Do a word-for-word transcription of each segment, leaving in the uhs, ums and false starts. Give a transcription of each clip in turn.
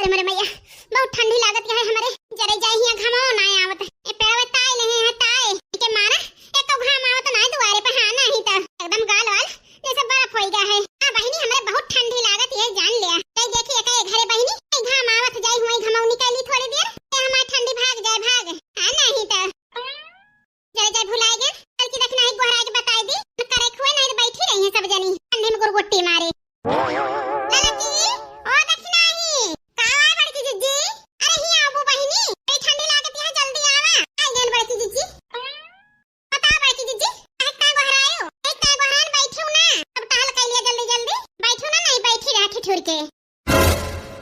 हमरे मैया, बहुत ठंडी लागत है हमरे। जरे जाई हियाँ घामो ना आवत। ए पेड़वा ताई लेहे हैं ताई। के मारा, एको घाम आवत ना दुआरे पे, हाँ, नहीं तो एकदम गाल वाल जैसे बर्फ होई गया है। हाँ बहिनी, हमरे बहुत ठंडी लागत है, जान लिया। कई देखी एका ए घरे बहिनी, कई घाम आवत जाई हुई घमौनी कैली थोड़ी देर। ए हमार ठंडी भाग जाए, भाग। हाँ, नहीं तो। जरे जाए भुलाए गए, कल की दखिनाही गोहराए के बताई दी। करे खुए नहीं तो बैठी रही है सब जनी, ठंडी में गुरगुट्टी मारे। ललकी, ओ दखिनाही, का हुआ बड़की जिज्जी? अरे ही आबू बहिनी, बड़ी ठंडी लागत है, जल्दी आवा। आई गन बड़की जिज्जी। बताओ बड़की जिज्जी, काहे का गोहरायो? एक का गोहरान बैठियो ना, अब टहल कैलिया जल्दी जल्दी। बैठियो ना, नहीं बैठी रहा ठिठुर के।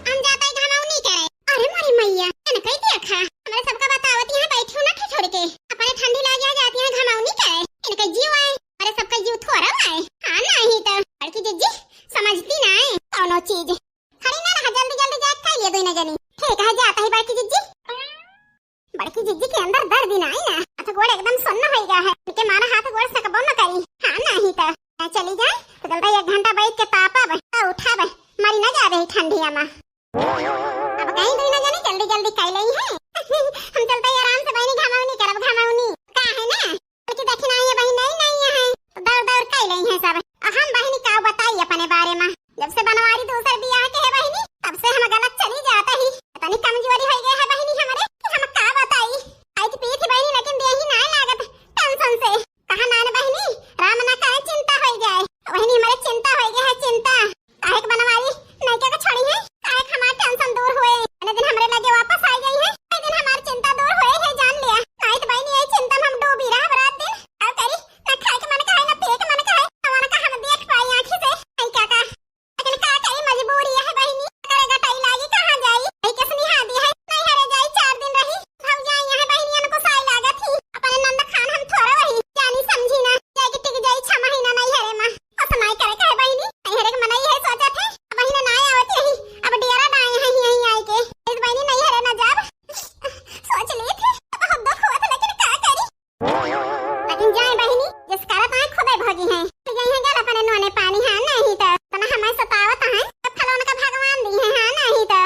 हम जाता है घमौनी करे। अरे मोरी मैया, एन कही दिया खा। हमरे सबका बतावत यहाँ बैठियो ना ठिठुर के। अपने ठंडी लाग जाती है घमौनी करे। इनका जीव आए, अरे सबका जीव थोड़ा आए। हाँ नहीं तो, बड़की जिज्जी समझती ना है कौनो चीज। खड़ी ना रहा, जल्दी जल्दी जाके खाई लिया दोनों जनी। ठीक है, जाता ही बड़की जिज्जी। बड़की जिज्जी के अंदर दर्द ही ना आई ना, हाथ गोड़ एकदम सुन्न हो गया है। इनके मारा हाथ गोड़ सकबो न करी। हाँ नहीं तो, मैं चली जाए तो जल्दी एक घंटा बैठ के तापब, तो उठब, मरी ना जाबे ही ठंडिया में। अब कहीं दोनों जनी जल्दी जल्दी कई लई है। हम चलते ही आराम से बहिनी घमौनी करब, घमौनी। का है ना? बड़की दखिनाही है बहिनी, नहीं, नहीं है। तो दौड़ दौड़ कई लई है सब। और हम बहिनी का बताई अपने बारे में। जब से बनवारी दूसर बियाह के है बहिनी, तब से हम गलत चली जाता ही। इतनी कमजोरी हो गई है बहिनी हमरे कि हम का बताई। खाई तो पी थी बहिनी, लेकिन देही ना लागत टेंशन से। कहा नान बहिनी, राम ना करे चिंता हो जाए। बहिनी हमरे चिंता हो गई है, चिंता। काहे के बनवारी नइके के छोड़ी है, काहे के हमार टेंशन दूर होए। इतने दिन हमरे लगे वापस आ गई है, इतने दिन हमार चिंता दूर होए है, जान लिया। नहीं तो बहिनी, यही चिंता में हम डूबी रहब रात दिन। का करी, ना खाए के मन कहे, ना पिए के मन कहे, हमारा का हम देख पाई आँखी से। नहीं का का, लेकिन का करी, मजबूरी है बहिनी, करे गटाई लागी, कहाँ जाई? भाई के सनिहा दी है, नहीं हरे जाई, चार दिन रही, भौजाई यहाँ बहिनियन को साई लागत ही, अपने नंद खान हम थोड़ा वही, जानी समझी ना, जाके टिक जाई छह महीना नहीं हरे माँ। असनाई करे काहे बहिनी? नैहरे के मनई है सोचत है। अब बहिनी ना आवत यही। अब डेरा डाए हैं यहीं आई के। इस बहिनी नैहरे ना जाब। सोच ली थी, बहुत दुख हुआ था, लेकिन का करी? लेकिन जाए बहिनी, जिस करत आए खुदे भोगी हैं। तो यही है गल अपने नोने पानी, हाँ नहीं तो। तना हमें सतावत हैं, तो फलों का भगवान दी है, हाँ नहीं तो।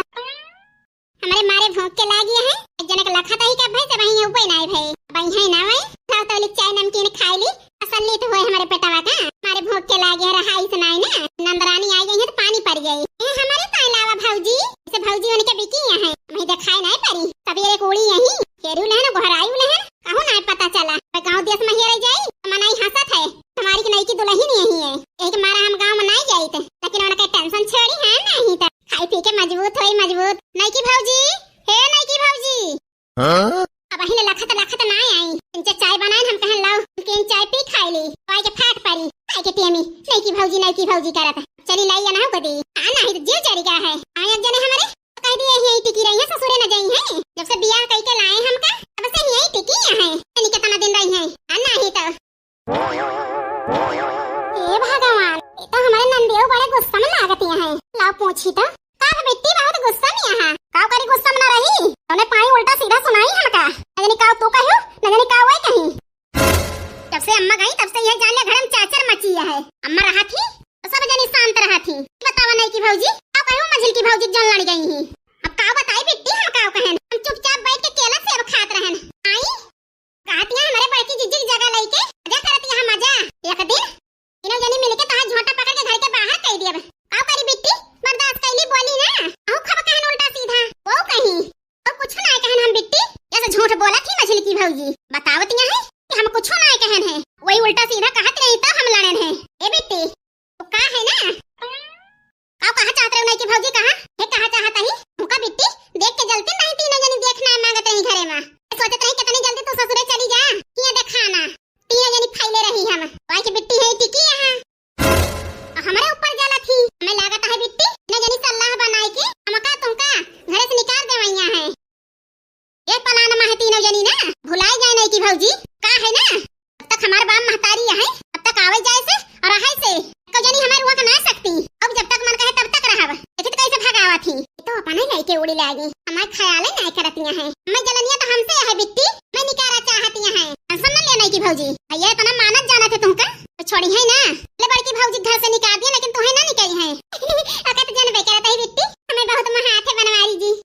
हमरे मारे भूख के लागी है, एक जनक लखत ही का भई, सब ही उबे नाई भई, अब ही है ना भई, लाओ तो लिख चाय नमकीन खाई ली, तसल्ली तो होए हमरे पेटवा का, मारे भूख के लागी है, रहाई से नाई ना, नंदरानी आई गई है तो पानी पड़ गई। ए, हमारे ताई लावा भौजी, इसे भौजी उनके बिकी है, वही दिखाई नाई पड़ी, तभी एक उड़ी यही, केरू लेहन, गोहराई लेहन, कहूँ नाई पता चला, तो गाँव देश में ही रह जाई, मनाई हंसत है, हमारी की नई की दुल्हन यही है, एक मारा हम गाँव में नाई जाई थे, लेकिन उनके टेंशन छोड़ी है नहीं तो। खाई पी के मजबूत होई मजबूत। नई की भौजी, हे नई की भौजी। हाँ? अब अहिने लखत लखत ना आई। इनसे चाय बनाए हम कहन लाओ, इनके इन चाय पी खाई ली। पाई के फाट पड़ी। आई के टेमी, नई की भौजी, नई की भौजी करत। चली लाई या ना कदी। आ नहीं तो जीव चली गया है। आए एक जने हमारे कह दिए यही टिकी रही है, ससुरे न जाई है। जब से बियाह कई के लाए हमका, तब से यही टिकी है। इनके तना दिन रही है। आ नहीं तो ए भगवान, ये तो हमारे नंदियो बड़े गुस्सा में लागत हैं। लाओ पूछी तो, का हो बिट्टी, बहुत गुस्सा में यहाँ? का करी गुस्सा में ना रही? तूने पाई उल्टा सीधा सुनाई हमका। न जानी का तू कहो, न जानी का वही कहीं। जब से अम्मा गई, तब से ये जान ले घर में चाचर मची है। अम्मा रहा थी, तो सब जनी शांत रहा थी। बतावा नहीं की भौजी, का कहो मझिल की भौजी जन लड़ गई ही। अब का बताई बिट्टी, हम का कहन? हम चुपचाप बैठ के केला सेब खात रहन। आई? कहतिया हमारे बड़की जिज्जी की जगह लइके मजा करतिया हम मजा। एक दिन तीनों जनी मिलके तोहार झोंटा पकड़ के घर के बाहर कई दियब। का करी बिट्टी, बर्दाश्त कैली बोली ना। अहू खब कहन उल्टा सीधा। वो कहीं। और कुछ ना कहन हम बिट्टी। जैसे झूठ बोला थी मझिल की भौजी। बतावतिया है कि हम कुछ ना कहन है। वही उल्टा सीधा कहत रही तब हम लड़न है। ए बिट्टी, तो का है ना? का कहा चाहत रहे नहीं की भौजी, कहा? हे कहा चाहत ही? तुमका बिट्टी देख के जलती नहीं, तीनों जनी देखना मांगत रही घरे में। सोचत रही कितनी जल्दी तू ससुरे चली जा, ये देखाना। तीनों जनी फैले रही हम। वाई के बिट्टी है टिकी यहाँ। और हमारे ऊपर जलत ही। हमें लागत है बिट्टी, तीनों जनी सलाह बनाई के हमका तुमका घरे से निकाल देवैया है। ये पलान में है तीनों जनी ना, भुलाई जाए नहीं की भौजी, का है ना, जब तक हमार बाप महतारी है, तब तक आवे जाए से और रहे से, एको जनी हमार रुआ के ना सकती, अब जब तक मन कहे तब तक रहब, देखित कैसे भगावा थी, तो अपने लइके उड़ी लागी, हमार ख्याल है ना करतिया है, मैं जलनिया तो हमसे है बिट्टी, मैं निकारा चाहतिया है, टेंशन न ले नहीं की भौजी, भैया इतना मानत जानत है तुमका, तो छोड़ी है ना, ले बड़की भौजी घर से निकाल दिया, लेकिन तुम्हें ना निकाली है, अकत जन बेकर तही बिट्टी, हमें बहुत महाथे बनवारी जी।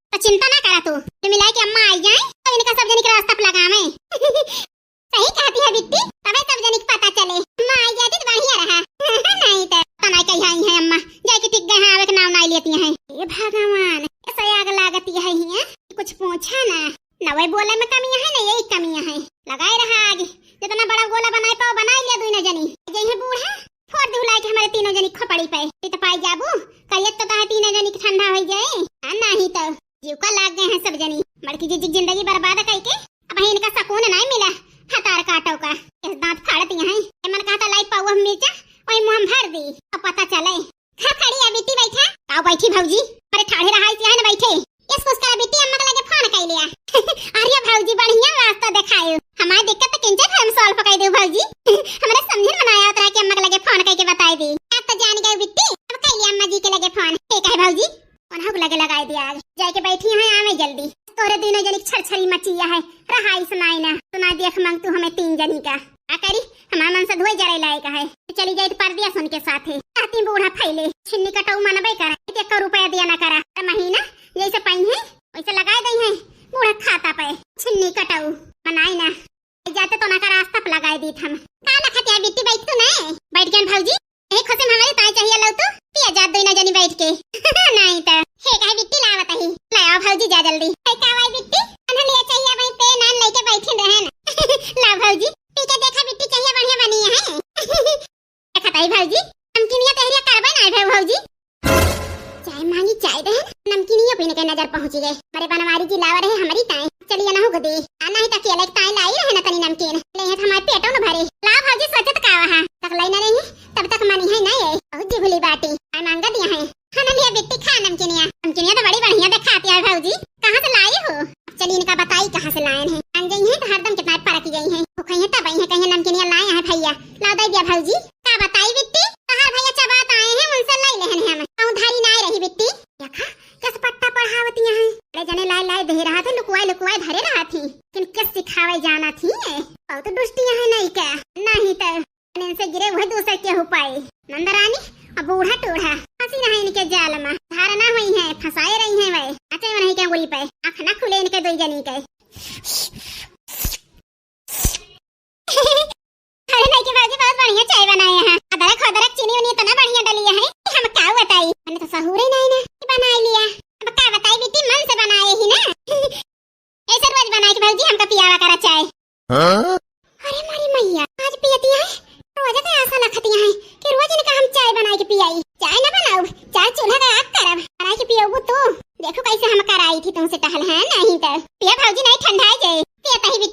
अबे बोले में कमियाँ है ना, यही कमियाँ है। लगाए रहा आग, जितना बड़ा गोला बनाए पाओ बनाए लिया दुइनो जनी। जइहे बूढ़ा, फोड़ दिहु लाइके हमरे तीनों जनी खोपड़ी पे। इत पाई जाबू, करियत तो ताहे तीनों जनी के ठंडा होइ जाए। आ नाही तो जीव का लाग गए हैं सब जनी। बड़की जीजी जिंदगी बर्बाद कइके अब इनका सकून नहीं मिला। हतार काटो का, इस दांत फाड़ती हैं। ए मन कहता लाई पाऊ हम मिर्चा, वही मुँह में भर दी, अब पता चले। खा खड़ी है बिट्टी बैठा। आओ बैठी भौजी, अरे ठाढ़े रहा इस यहाँ न बैठे। इस कुछ करा बिट्टी अम्मा के लगे फोन कर लिया। अरे भौजी बढ़िया रास्ता दिखाए, हमारी दिक्कत तो किंचन हम सॉल्व कर दो भौजी। हमरे समझे बनाया उतरा के अम्मा के लगे फोन करके बताई दी। अब तो जान गए बिट्टी, अब कर लिया अम्मा जी के लगे फोन। ठीक है भौजी, उन्हों के लगे लगाई दिया आज। जाके बैठी हैं, आवे जल्दी। तोरे दुइनो जनी के छरछरी मचिया है, रहाई सुनाई ना, सुनाई देख मांग तू हमें तीन जनी का। आ करी, हमार मन से धोए जरे लायक है। चली जाए तो परदेस उनके साथे। कहती बूढ़ा फैले, छिन्नी कटऊ मनबे करा, एक रुपया दिया ना करा। हर महीना जैसे पाई है, वैसे लगाए दई है बूढ़ा खाता पे। छिन्नी कटऊ मनाई ना, जाते तो ना का रास्ता पे लगाए दीत हम। का लखत है बिट्टी, बैठ तू ना। बैठ गए भौजी, एक खुशी में हमारी ताई चाहिए लो तू, पिया जात दुइनो जनी बैठ के। नहीं तो। हे काहे बिट्टी लावत ही, ले आओ भौजी जा जल्दी। ए का भाई बिट्टी, अनहन लिया चाहिए भाई पे नान लेके बैठे रहे ना। ला भौजी, पी के देखा बिट्टी चाहिए बढ़िया बनी है। देखा ताई भौजी, नमकीनिया तहरिया करबे ना भाई भौजी। चाय मांगी चाय दे, नमकीनिया पीने के नजर पहुंची गए। अरे बनवारी जी लावा रहे हमारी ताई, चलिए ना हो गदे। आ नहीं तो अकेले ताई लाई रहे ना तनी नमकीन, ले है तो हमारे पेटो न भरे। ला भौजी सोचत का वहा तक लाई ना रही, तब तक मनी है ना ये। बहुत जी भूली बाटी, आई मांगा दिया है। हाँ ना लिया बिट्टी खा नमकीनिया, नमकीनिया तो बड़ी बढ़िया दिखाती है भौजी। कहाँ से लाई हो? चलिए इनका बताई कहाँ से लाए हैं। अन गई हैं तो हरदम कितना परक गई हैं। वो कहीं तब आई हैं, कहीं नमकीनिया लाए हैं भैया। ला दे दिया भौजी। का बताई बिट्टी, तहार भैया चबात आए हैं, उनसे लाई लेहन हैं हम। कहूँ धारी ना रही बिट्टी। देखा, कस पट्टा पढ़ावतिया हैं। बड़े जने लाए लाए दे रहा थे, लुकवाए लुकवाए धरे रहा थी। किन किस सिखावे जाना थी ये? बहुत दुष्टियाँ हैं नहीं क्या? नहीं तो इनसे गिरे हुए दूसरे के हो पाए। नंदरानी और बूढ़ा टूढ़ा फंसी रहे इनके जाल में। धारणा हुई है, फंसाए रही हैं वह। अचे नहीं क्या उंगली पे, आँख ना खुले इनके दो जनी के। अरे नहीं के भौजी बहुत बढ़िया चाय बनाए हैं। अदरक वदरक चीनी उनी इतना बढ़िया डलिया है कि हम का बताई। मैंने तो सहूरे नहीं ना कि बनाए लिया। अब का बताई बिट्टी, मन से बनाए ही ना। ऐसे रोज बनाए के भौजी हमका पियावा करा चाय। हाँ? अरे मारी मैया, आज पियती है। रोज के आशा लखती है कि रोज इनका हम चाय बनाए के पियाई। चाय ना बनाओ, चाय चूल्हा का आग करब। बनाए के पियोबू तू। देखो कैसे हम कराई थी तुमसे टहल है, नहीं तो। पिया भौजी नहीं ठंडा जाए। पिया तही